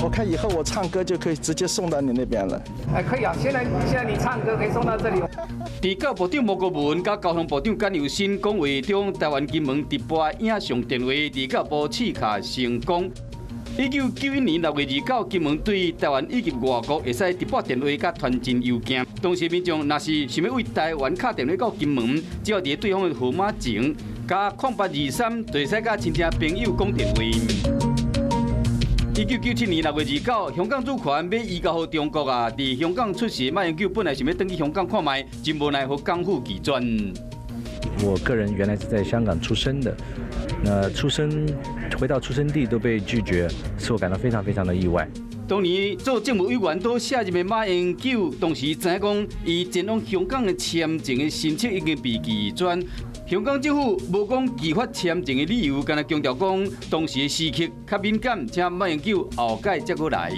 我看以後我唱歌就可以直接送到你那邊了。哎，可以啊，現在你唱歌可以送到這裡。佇教育部長毛國文佮交通部長簡又新講話中，台灣金門直撥影像電話佇教育部試卡成功。1991年6月29，金門對台灣以及外國會使直撥電話佮傳真郵件。當時民眾若是想欲對台灣敲電話到金門，只要佇對方的號碼前加0823，就會使佮親戚朋友講電話。1997年6月29，香港主權欲移交予中國啊！佇香港出世，馬英九本來想欲轉去香港看覓，真無奈予港府拒絕。我個人原來是在香港出生的，那出生回到出生地都被拒絕，使我感到非常非常的意外。當年做政務委員都卸任的馬英九，當時知影講，伊前往香港的簽證的申請已經被拒絕。香港政府無講拒發簽證的理由，干焦強調講當時的時刻較敏感，請馬英九後改才閣來。